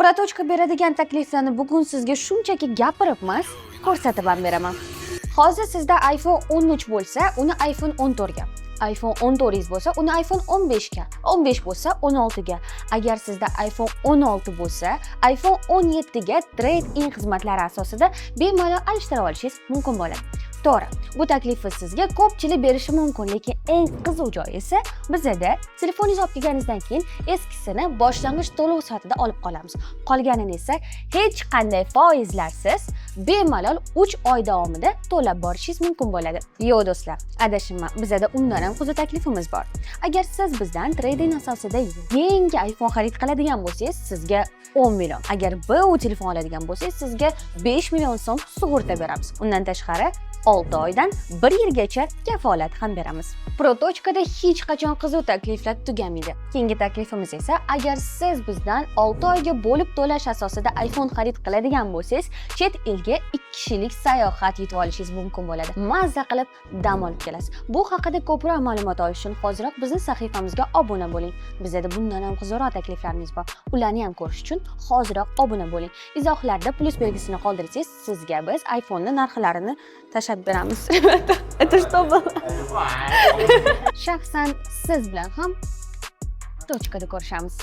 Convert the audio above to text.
Protochka beradigan takliflarni bugun sizga shunchaki gapirib emas, ko'rsatib ham beraman. Hozir sizda iPhone 13 bo'lsa, uni iPhone 14 ga, iPhone 14 bo'lsa, uni iPhone 15 ga, 15 bo'lsa, 16 ga. Agar sizda iPhone 16 bo'lsa, iPhone 17 ga trade-in xizmatlari asosida bemalol alishtirib olishingiz mumkin bo'ladi. To'g'ri, bu taklifni sizga ko'pchilik berishi mumkin, lekin eng qiziq joyi esa bizada telefoningizni olib kelganingizdan keyin eskisini boshlang'ich to'lov sifatida olib qolamiz. Qolganini esa hech qanday foizlarsiz bemalol 3 oy davomida to'lab borishingiz mumkin bo'ladi. Yo'q, do'stlar, adashibman. Bizada undan ham qiziq taklifimiz bor. Agar siz bizdan trade-in asosida yangi iPhone xarid qiladigan bo'lsangiz, sizga 10 million. Agar BU telefon oladigan bo'lsangiz, sizga 5 million so'm sug'urta beramiz. Undan tashqari 6 oydan 1 yilgacha kafolat ham beramiz. Protochkada hech qachon qiziq takliflar tugamaydi. Keyingi taklifimiz esa, agar siz bizdan 6 oyga bo'lib to'lash asosida iPhone xarid qiladigan bo'lsangiz, chet elga 2 kishilik sayohat yutib olishingiz mumkin bo'ladi. Mazza qilib dam olib kelasiz. Bu haqida ko'proq ma'lumot olish uchun hoziroq bizni sahifamizga obuna bo'ling. Bizada bundan ham qiziqroq takliflarimiz bor. Ularni ham ko'rish uchun hoziroq obuna bo'ling. Izohlarda plyus belgisini qoldirsangiz, sizga biz iPhone'ni narxlarini tashlab beramiz. Это что было? Shaxsan siz bilan ham точка da ko'rishamiz.